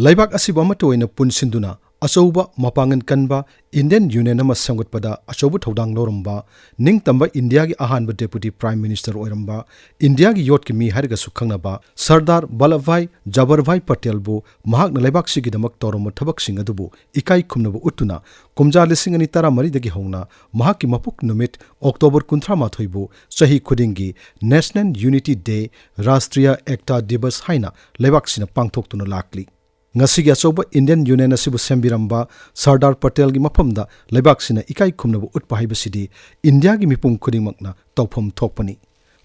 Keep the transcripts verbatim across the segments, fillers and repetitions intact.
ꯂꯩꯕꯥꯛ ꯑꯁꯤꯕꯨ ꯑꯃꯠꯇ ꯑꯣꯏꯅ ꯄꯨꯟꯁꯤꯟꯗꯨꯅ ꯑꯆꯧꯕ ꯃꯄꯥꯡꯒꯜ ꯀꯟꯕ Indian Union ꯑꯃ ꯁꯦꯝꯒꯠꯄꯗ ꯑꯆꯧꯕ ꯊꯧꯗꯥꯡ ꯂꯧꯔꯝꯕ, ꯅꯤꯡꯇꯝꯕ ꯏꯟꯗꯤꯌꯥꯒꯤ ꯑꯍꯥꯟꯕ Deputy Prime Minister ꯑꯣꯏꯔꯝꯕ, ꯏꯟꯗꯤꯌꯥꯒꯤ ꯌꯣꯠꯀꯤ ꯃꯤ ꯍꯥꯏꯔꯒꯁꯨ ꯈꯪꯅꯕ ꯁꯔꯗꯥꯔ ꯚꯜꯂꯚꯚꯥꯏ ꯖꯕꯔꯚꯥꯏ ꯄꯇꯦꯜꯕꯨ ꯃꯍꯥꯛꯅ ꯂꯩꯕꯥꯛꯁꯤꯒꯤꯗꯃꯛ ꯇꯧꯔꯝꯕ ꯊꯕꯛꯁꯤꯡ ꯑꯗꯨꯕꯨ ꯏꯀꯥꯏ ꯈꯨꯝꯅꯕ ꯎꯠꯇꯨꯅ, ꯀꯨꯝꯖꯥ ꯂꯤꯁꯤꯡ ꯑꯅꯤ ꯇꯔꯥꯃꯔꯤꯗꯒꯤ ꯍꯧꯅ ꯃꯍꯥꯛꯀꯤ ꯃꯄꯣꯛ ꯅꯨꯃꯤꯠ October ꯀꯨꯟꯊ꯭ꯔꯥ ꯃꯥꯊꯣꯏꯕꯨ ꯆꯍꯤ ꯈꯨꯗꯤꯡꯒꯤ National Unity Day, Rashtriya Ekta Diwas ꯍꯥꯏꯅ ꯂꯩꯕꯥꯛꯁꯤꯅ ꯄꯥꯡꯊꯣꯛꯇꯨꯅ ꯂꯥꯛꯂꯤ꯫ ꯉꯁꯤꯒꯤ ꯑꯆꯧꯕ Indian Union ꯑꯁꯤꯕꯨ ꯁꯦꯝꯕꯤꯔꯝꯕ ꯁꯔꯗꯥꯔ ꯄꯇꯦꯜꯒꯤ ꯃꯐꯝꯗ ꯂꯩꯕꯥꯛꯁꯤꯅ ꯏꯀꯥꯏ ꯈꯨꯝꯅꯕ ꯎꯠꯄ ꯍꯥꯏꯕꯁꯤꯗꯤ ꯏꯟꯗꯤꯌꯥꯒꯤ ꯃꯤꯄꯨꯝ ꯈꯨꯗꯤꯡꯃꯛꯅ ꯇꯧꯐꯝ ꯊꯣꯛꯄꯅꯤ꯫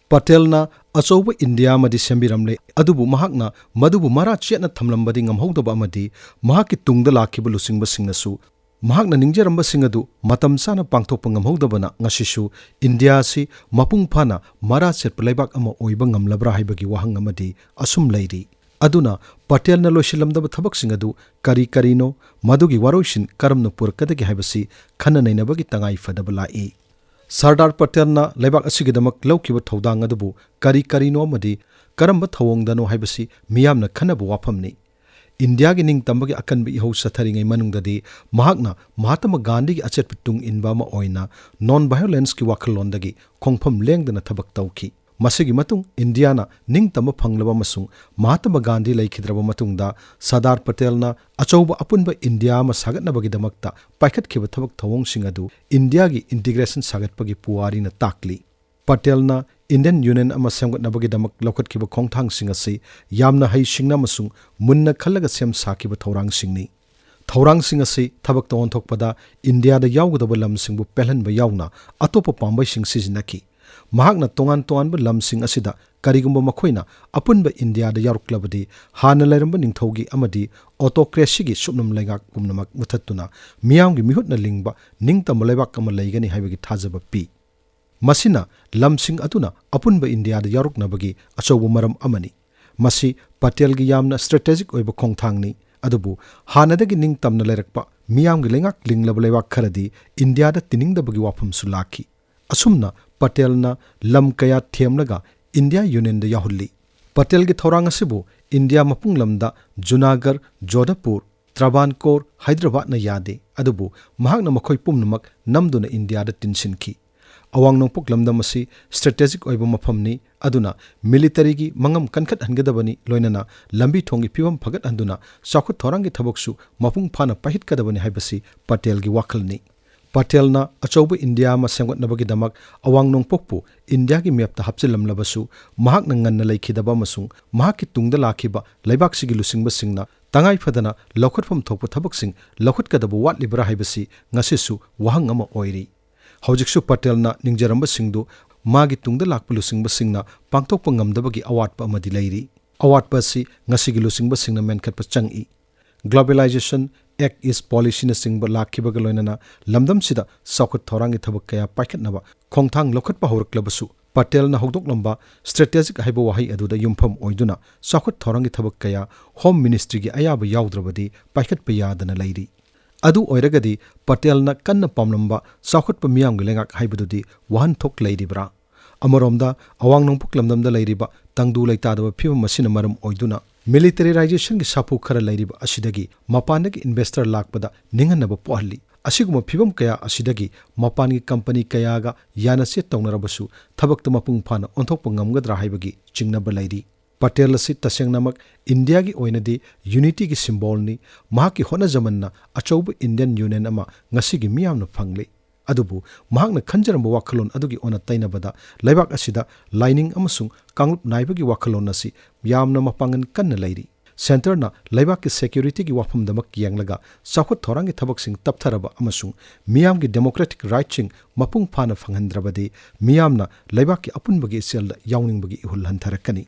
ꯄꯇꯦꯜꯅ ꯑꯆꯧꯕ ꯏꯟꯗꯤꯌꯥ ꯑꯃꯗꯤ ꯁꯦꯝꯕꯤꯔꯝꯂꯦ, ꯑꯗꯨꯕꯨ ꯃꯍꯥꯛꯅ ꯃꯗꯨꯕꯨ ꯃꯔꯥ ꯆꯦꯠꯅ ꯊꯝꯂꯝꯕꯗꯤ ꯉꯝꯍꯧꯗꯕ ꯑꯃꯗꯤ ꯃꯍꯥꯛꯀꯤ ꯇꯨꯡꯗ ꯂꯥꯛꯈꯤꯕ ꯂꯨꯆꯤꯡꯕꯁꯤꯡꯅꯁꯨ ꯃꯍꯥꯛꯅ ꯅꯤꯡꯖꯔꯝꯕꯁꯤꯡ ꯑꯗꯨ ꯃꯇꯝ ꯆꯥꯅ ꯄꯥꯡꯊꯣꯛꯄ ꯉꯝꯍꯧꯗꯕꯅ ꯉꯁꯤꯁꯨ ꯏꯟꯗꯤꯌꯥ ꯑꯁꯤ ꯃꯄꯨꯡ ꯐꯥꯅ ꯃꯔꯥ ꯆꯦꯠꯄ ꯂꯩꯕꯥꯛ ꯑꯃ ꯑꯣꯏꯕ ꯉꯝꯂꯕ꯭ꯔꯥ ꯍꯥꯏꯕꯒꯤ ꯋꯥꯍꯪ ꯑꯃꯗꯤ ꯑꯁꯨꯝ ꯂꯩꯔꯤ꯫ ꯑꯗꯨꯅ ꯄꯇꯦꯜꯅ ꯂꯣꯏꯁꯤꯜꯂꯝꯗꯕ ꯊꯕꯛꯁꯤꯡ ꯑꯗꯨ ꯀꯔꯤ ꯀꯔꯤꯅꯣ, ꯃꯗꯨꯒꯤ ꯋꯥꯔꯣꯏꯁꯤꯟ ꯀꯔꯝꯅ ꯄꯨꯔꯛꯀꯗꯒꯦ ꯍꯥꯏꯕꯁꯤ ꯈꯟꯅ ꯅꯩꯅꯕꯒꯤ ꯇꯉꯥꯏ ꯐꯗꯕ ꯂꯥꯛꯏ꯫ ꯁꯔꯗꯥꯔ ꯄꯇꯦꯜꯅ ꯂꯩꯕꯥꯛ ꯑꯁꯤꯒꯤꯗꯃꯛ ꯂꯧꯈꯤꯕ ꯊꯧꯗꯥꯡ ꯑꯗꯨꯕꯨ ꯀꯔꯤ ꯀꯔꯤꯅꯣ ꯑꯃꯗꯤ ꯀꯔꯝꯕ ꯊꯧꯑꯣꯡꯗꯅꯣ ꯍꯥꯏꯕꯁꯤ ꯃꯤꯌꯥꯝꯅ ꯈꯟꯅꯕ ꯋꯥꯐꯝꯅꯤ꯫ ꯏꯟꯗꯤꯌꯥꯒꯤ ꯅꯤꯡꯇꯝꯕꯒꯤ ꯑꯀꯟꯕ ꯏꯍꯧ ꯆꯠꯊꯔꯤꯉꯩ ꯃꯅꯨꯡꯗꯗꯤ ꯃꯍꯥꯛꯅ ꯃꯍꯥꯇꯃꯥ ꯒꯥꯟꯙꯤꯒꯤ ꯑꯆꯦꯠꯄ ꯇꯨꯡ ꯏꯟꯕ ꯑꯃ ꯑꯣꯏꯅ non violence ꯀꯤ ꯋꯥꯈꯜꯂꯣꯟꯗꯒꯤ ꯈꯣꯡꯐꯝ ꯂꯦꯡꯗꯅ ꯊꯕꯛ ꯇꯧꯈꯤ꯫ ꯃꯁꯤꯒꯤ ꯃꯇꯨꯡ ꯏꯟꯗꯤꯌꯥꯅ ꯅꯤꯡꯇꯝꯕ ꯐꯪꯂꯕ ꯑꯃꯁꯨꯡ ꯃꯍꯥꯇꯃꯥ ꯒꯥꯟꯙꯤ ꯂꯩꯈꯤꯗ꯭ꯔꯕ ꯃꯇꯨꯡꯗ ꯁꯔꯗꯥꯔ ꯄꯇꯦꯜꯅ ꯑꯆꯧꯕ ꯑꯄꯨꯟꯕ ꯏꯟꯗꯤꯌꯥ ꯑꯃ ꯁꯥꯒꯠꯅꯕꯒꯤꯗꯃꯛꯇ ꯄꯥꯏꯈꯠꯈꯤꯕ ꯊꯕꯛ ꯊꯧꯑꯣꯡꯁꯤꯡ ꯑꯗꯨ ꯏꯟꯗꯤꯌꯥꯒꯤ integration ꯁꯥꯒꯠꯄꯒꯤ ꯄꯨꯋꯥꯔꯤꯅ ꯇꯥꯛꯂꯤ꯫ ꯄꯇꯦꯜꯅ Indian Union ꯑꯃ ꯁꯦꯝꯒꯠꯅꯕꯒꯤꯗꯃꯛ ꯂꯧꯈꯠꯈꯤꯕ ꯈꯣꯡꯊꯥꯡꯁꯤꯡ ꯑꯁꯤ ꯌꯥꯝꯅ ꯍꯩꯁꯤꯡꯅ ꯑꯃꯁꯨꯡ ꯃꯨꯟꯅ ꯈꯜꯂꯒ ꯁꯦꯝ ꯁꯥꯈꯤꯕ ꯊꯧꯔꯥꯡꯁꯤꯡꯅꯤ꯫ ꯊꯧꯔꯥꯡꯁꯤꯡ ꯑꯁꯤ ꯊꯕꯛꯇ ꯑꯣꯟꯊꯣꯛꯄꯗ ꯏꯟꯗꯤꯌꯥꯗ ꯌꯥꯎꯒꯗꯕ ꯂꯝꯁꯤꯡꯕꯨ ꯄꯦꯜꯍꯟꯕ ꯌꯥꯎꯅ ꯑꯇꯣꯞꯄ ꯄꯥꯝꯕꯩꯁꯤꯡ ꯁꯤꯖꯤꯟꯅꯈꯤ꯫ ꯃꯍꯥꯛꯅ ꯇꯣꯉꯥꯟ ꯇꯣꯉꯥꯟꯕ ꯂꯝꯁꯤꯡ ꯑꯁꯤꯗ ꯀꯔꯤꯒꯨꯝꯕ ꯃꯈꯣꯏꯅ ꯑꯄꯨꯟꯕ ꯏꯟꯗꯤꯌꯥꯗ ꯌꯥꯎꯔꯛꯂꯕꯗꯤ ꯍꯥꯟꯅ ꯂꯩꯔꯝꯕ ꯅꯤꯡꯊꯧꯒꯤ ꯑꯃꯗꯤ autocracy ꯒꯤ ꯁꯨꯞꯅꯝ ꯂꯩꯉꯥꯛ ꯄꯨꯝꯅꯃꯛ ꯃꯨꯊꯠꯇꯨꯅ ꯃꯤꯌꯥꯝꯒꯤ ꯃꯤꯍꯨꯠꯅ ꯂꯤꯡꯕ ꯅꯤꯡꯇꯝꯕ ꯂꯩꯕꯥꯛ ꯑꯃ ꯂꯩꯒꯅꯤ ꯍꯥꯏꯕꯒꯤ ꯊꯥꯖꯕ ꯄꯤ꯫ ꯃꯁꯤꯅ ꯂꯝꯁꯤꯡ ꯑꯗꯨꯅ ꯑꯄꯨꯟꯕ ꯏꯟꯗꯤꯌꯥꯗ ꯌꯥꯎꯔꯛꯅꯕꯒꯤ ꯑꯆꯧꯕ ꯃꯔꯝ ꯑꯃꯅꯤ꯫ ꯃꯁꯤ ꯄꯇꯦꯜꯒꯤ ꯌꯥꯝꯅ strategic ꯑꯣꯏꯕ ꯈꯣꯡꯊꯥꯡꯅꯤ, ꯑꯗꯨꯕꯨ ꯍꯥꯟꯅꯗꯒꯤ ꯅꯤꯡꯇꯝꯅ ꯂꯩꯔꯛꯄ ꯃꯤꯌꯥꯝꯒꯤ ꯂꯩꯉꯥꯛ ꯂꯤꯡꯂꯕ ꯂꯩꯕꯥꯛ ꯈꯔꯗꯤ ꯏꯟꯗꯤꯌꯥꯗ ꯇꯤꯅꯤꯡꯗꯕꯒꯤ ꯋꯥꯐꯝꯁꯨ ꯂꯥꯛꯈꯤ꯫ ꯑꯁꯨꯝꯅ ꯄꯇꯦꯜꯅ ꯂꯝ ꯀꯌꯥ ꯊꯦꯝꯂꯒ ꯏꯟꯗꯤꯌꯥ Union ꯗ ꯌꯥꯎꯍꯜꯂꯤ꯫ ꯄꯇꯦꯜꯒꯤ ꯊꯧꯔꯥꯡ ꯑꯁꯤꯕꯨ ꯏꯟꯗꯤꯌꯥ ꯃꯄꯨꯡ ꯂꯝꯗ ꯖꯨꯅꯥꯒꯔ, ꯖꯣꯙꯄꯨꯔ, ꯇ꯭ꯔꯥꯚꯥꯟꯀꯣꯔ, ꯍꯥꯏꯗ꯭ꯔꯕꯥꯗꯅ ꯌꯥꯗꯦ, ꯑꯗꯨꯕꯨ ꯃꯍꯥꯛꯅ ꯃꯈꯣꯏ ꯄꯨꯝꯅꯃꯛ ꯅꯝꯗꯨꯅ ꯏꯟꯗꯤꯌꯥꯗ ꯇꯤꯟꯁꯤꯟꯈꯤ꯫ ꯑꯋꯥꯡ ꯅꯣꯡꯄꯣꯛ ꯂꯝꯗꯝ ꯑꯁꯤ ꯁ꯭ꯇ꯭ꯔꯦꯇꯦꯖꯤꯛ ꯑꯣꯏꯕ ꯃꯐꯝꯅꯤ, ꯑꯗꯨꯅ ꯃꯤꯂꯤꯇꯔꯤꯒꯤ ꯃꯉꯝ ꯀꯟꯈꯠꯍꯟꯒꯗꯕꯅꯤ, ꯂꯣꯏꯅꯅ ꯂꯝꯕꯤ ꯊꯣꯡꯒꯤ ꯐꯤꯕꯝ ꯐꯒꯠꯍꯟꯗꯨꯅ ꯆꯥꯎꯈꯠ ꯊꯧꯔꯥꯡꯒꯤ ꯊꯕꯛꯁꯨ ꯃꯄꯨꯡ ꯐꯥꯅ ꯄꯥꯏꯈꯠꯀꯗꯕꯅꯤ ꯍꯥꯏꯕꯁꯤ ꯄꯇꯦꯜꯒꯤ ꯋꯥꯈꯜꯅꯤ꯫ ꯄꯇꯦꯜꯅ ꯑꯆꯧꯕ ꯏꯟꯗꯤꯌꯥ ꯑꯃ ꯁꯦꯝꯒꯠꯅꯕꯒꯤꯗꯃꯛ ꯑꯋꯥꯡ ꯅꯣꯡꯄꯣꯛꯄꯨ ꯏꯟꯗꯤꯌꯥꯒꯤ ꯃꯦꯞꯇ ꯍꯥꯞꯆꯤꯜꯂꯝꯂꯕꯁꯨ, ꯃꯍꯥꯛꯅ ꯉꯟꯅ ꯂꯩꯈꯤꯗꯕ ꯑꯃꯁꯨꯡ ꯃꯍꯥꯛꯀꯤ ꯇꯨꯡꯗ ꯂꯥꯛꯈꯤꯕ ꯂꯩꯕꯥꯛꯁꯤꯒꯤ ꯂꯨꯆꯤꯡꯕꯁꯤꯡꯅ ꯇꯉꯥꯏ ꯐꯗꯅ ꯂꯧꯈꯠꯐꯝ ꯊꯣꯛꯄ ꯊꯕꯛꯁꯤꯡ ꯂꯧꯈꯠꯀꯗꯕ ꯋꯥꯠꯂꯤꯕ꯭ꯔꯥ ꯍꯥꯏꯕꯁꯤ ꯉꯁꯤꯁꯨ ꯋꯥꯍꯪ ꯑꯃ ꯑꯣꯏꯔꯤ꯫ ꯍꯧꯖꯤꯛꯁꯨ ꯄꯇꯦꯜꯅ ꯅꯤꯡꯖꯔꯝꯕꯁꯤꯡꯗꯨ ꯃꯥꯒꯤ ꯇꯨꯡꯗ ꯂꯥꯛꯄ ꯂꯨꯆꯤꯡꯕꯁꯤꯡꯅ ꯄꯥꯡꯊꯣꯛꯄ ꯉꯝꯗꯕꯒꯤ ꯑꯋꯥꯠꯄ ꯑꯃꯗꯤ ꯂꯩꯔꯤ꯫ ꯑꯋꯥꯠꯄ ꯑꯁꯤ ꯉꯁꯤꯒꯤ ꯂꯨꯆꯤꯡꯕꯁꯤꯡꯅ ꯃꯦꯟꯈꯠꯄ ꯆꯪꯏ꯫ Globalization, Act East Policyꯅꯆꯤꯡꯕ ꯂꯥꯛꯈꯤꯕꯒ ꯂꯣꯏꯅꯅ ꯂꯝꯗꯝꯁꯤꯗ ꯆꯥꯎꯈꯠ ꯊꯧꯔꯥꯡꯒꯤ ꯊꯕꯛ ꯀꯌꯥ ꯄꯥꯏꯈꯠꯅꯕ ꯈꯣꯡꯊꯥꯡ ꯂꯧꯈꯠꯄ ꯍꯧꯔꯛꯂꯕꯁꯨ, ꯄꯇꯦꯜꯅ ꯍꯧꯗꯣꯛꯂꯝꯕ ꯁ꯭ꯇ꯭ꯔꯦꯇꯦꯖꯤꯛ ꯍꯥꯏꯕ ꯋꯥꯍꯩ ꯑꯗꯨꯗ ꯌꯨꯝꯐꯝ ꯑꯣꯏꯗꯨꯅ ꯆꯥꯎꯈꯠ ꯊꯧꯔꯥꯡꯒꯤ ꯊꯕꯛ ꯀꯌꯥ ꯍꯣꯝ ꯃꯤꯅꯤꯁꯇ꯭ꯔꯤꯒꯤ ꯑꯌꯥꯕ ꯌꯥꯎꯗ꯭ꯔꯕꯗꯤ ꯄꯥꯏꯈꯠꯄ ꯌꯥꯗꯅ ꯂꯩꯔꯤ꯫ ꯑꯗꯨ ꯑꯣꯏꯔꯒꯗꯤ ꯄꯇꯦꯜꯅ ꯀꯟꯅ ꯄꯥꯝꯂꯝꯕ ꯆꯥꯎꯈꯠꯄ ꯃꯤꯌꯥꯝꯒꯤ ꯂꯩꯉꯥꯛ ꯍꯥꯏꯕꯗꯨꯗꯤ ꯋꯥꯍꯟꯊꯣꯛ ꯂꯩꯔꯤꯕ꯭ꯔꯥ? ꯑꯃꯔꯣꯝꯗ, ꯑꯋꯥꯡ ꯅꯣꯡꯄꯣꯛ ꯂꯝꯗꯝꯗ ꯂꯩꯔꯤꯕ ꯇꯪꯗꯨ ꯂꯩꯇꯥꯗꯕ ꯐꯤꯕꯝ ꯑꯁꯤꯅ ꯃꯔꯝ ꯑꯣꯏꯗꯨꯅ militarizationꯒꯤ ꯁꯥꯐꯨ ꯈꯔ ꯂꯩꯔꯤꯕ ꯑꯁꯤꯗꯒꯤ ꯃꯄꯥꯟꯗꯒꯤ ꯏꯟꯚꯦꯁꯇꯔ ꯂꯥꯛꯄꯗ ꯅꯤꯡꯍꯟꯅꯕ ꯄꯣꯛꯍꯜꯂꯤ꯫ ꯑꯁꯤꯒꯨꯝꯕ ꯐꯤꯕꯝ ꯀꯌꯥ ꯑꯁꯤꯗꯒꯤ ꯃꯄꯥꯟꯒꯤ ꯀꯝꯄꯅꯤ ꯀꯌꯥꯒ ꯌꯥꯅꯆꯦꯠ ꯇꯧꯅꯔꯕꯁꯨ ꯊꯕꯛꯇ ꯃꯄꯨꯡ ꯐꯥꯅ ꯑꯣꯟꯊꯣꯛꯄ ꯉꯝꯒꯗ꯭ꯔꯥ ꯍꯥꯏꯕꯒꯤ ꯆꯤꯡꯅꯕ ꯂꯩꯔꯤ꯫ ꯄꯇꯦꯜ ꯑꯁꯤ ꯇꯁꯦꯡꯅꯃꯛ ꯏꯟꯗꯤꯌꯥꯒꯤ ꯑꯣꯏꯅꯗꯤ ꯌꯨꯅꯤꯇꯤꯒꯤ ꯁꯤꯝꯕꯣꯜꯅꯤ꯫ ꯃꯍꯥꯛꯀꯤ ꯍꯣꯠꯅꯖꯃꯟꯅ ꯑꯆꯧꯕ ꯏꯟꯗꯤꯌꯟ ꯌꯨꯅꯤꯌꯟ ꯑꯃ ꯉꯁꯤꯒꯤ ꯃꯤꯌꯥꯝꯅ ꯐꯪꯂꯤ꯫ ꯑꯗꯨꯕꯨ ꯃꯍꯥꯛꯅ ꯈꯟꯖꯔꯝꯕ ꯋꯥꯈꯜꯂꯣꯟ ꯑꯗꯨꯒꯤ ꯑꯣꯟꯅ ꯇꯩꯅꯕꯗ ꯂꯩꯕꯥꯛ ꯑꯁꯤꯗ ꯂꯥꯏꯅꯤꯡ ꯑꯃꯁꯨꯡ ꯀꯥꯡꯂꯨꯞ ꯅꯥꯏꯕꯒꯤ ꯋꯥꯈꯜꯂꯣꯟ ꯑꯁꯤ ꯌꯥꯝꯅ ꯃꯄꯥꯡꯒꯜ ꯀꯟꯅ ꯂꯩꯔꯤ꯫ ꯁꯦꯟꯇꯔꯅ ꯂꯩꯕꯥꯛꯀꯤ ꯁꯦꯀ꯭ꯌꯨꯔꯤꯇꯤꯒꯤ ꯋꯥꯐꯝꯗꯃꯛ ꯌꯦꯡꯂꯒ ꯆꯥꯎꯈꯠ ꯊꯧꯔꯥꯡꯒꯤ ꯊꯕꯛꯁꯤꯡ ꯇꯞꯊꯔꯕ ꯑꯃꯁꯨꯡ ꯃꯤꯌꯥꯝꯒꯤ ꯗꯦꯃꯣꯀ꯭ꯔꯦꯇꯤꯛ ꯔꯥꯏꯠꯁꯤꯡ ꯃꯄꯨꯡ ꯐꯥꯅ ꯐꯪꯍꯟꯗ꯭ꯔꯕꯗꯤ ꯃꯤꯌꯥꯝꯅ ꯂꯩꯕꯥꯛꯀꯤ ꯑꯄꯨꯟꯕꯒꯤ ꯏꯆꯦꯜꯗ ꯌꯥꯎꯅꯤꯡꯕꯒꯤ ꯏꯍꯨꯜ ꯍꯟꯊꯔꯛꯀꯅꯤ꯫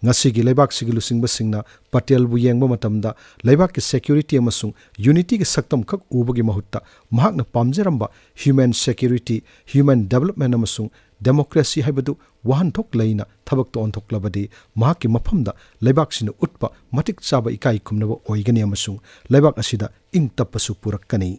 ꯉꯁꯤꯒꯤ ꯂꯩꯕꯥꯛꯁꯤꯒꯤ ꯂꯨꯆꯤꯡꯕꯁꯤꯡꯅ ꯄꯇꯦꯜꯕꯨ ꯌꯦꯡꯕ ꯃꯇꯝꯗ ꯂꯩꯕꯥꯛꯀꯤ ꯁꯦꯀ꯭ꯌꯨꯔꯤꯇꯤ ꯑꯃꯁꯨꯡ ꯌꯨꯅꯤꯇꯤꯒꯤ ꯁꯛꯇꯝ ꯈꯛ ꯎꯕꯒꯤ ꯃꯍꯨꯠꯇ ꯃꯍꯥꯛꯅ ꯄꯥꯝꯖꯔꯝꯕ human security, human development ꯑꯃꯁꯨꯡ democracy ꯍꯥꯏꯕꯗꯨ ꯋꯥꯍꯟꯊꯣꯛ ꯂꯩꯅ ꯊꯕꯛꯇ ꯑꯣꯟꯊꯣꯛꯂꯕꯗꯤ ꯃꯍꯥꯛꯀꯤ ꯃꯐꯝꯗ ꯂꯩꯕꯥꯛꯁꯤꯅ ꯎꯠꯄ ꯃꯇꯤꯛ ꯆꯥꯕ ꯏꯀꯥꯏ ꯈꯨꯝꯅꯕ ꯑꯣꯏꯒꯅꯤ ꯑꯃꯁꯨꯡ ꯂꯩꯕꯥꯛ ꯑꯁꯤꯗ ꯏꯪ ꯇꯞꯄꯁꯨ ꯄꯨꯔꯛꯀꯅꯤ꯫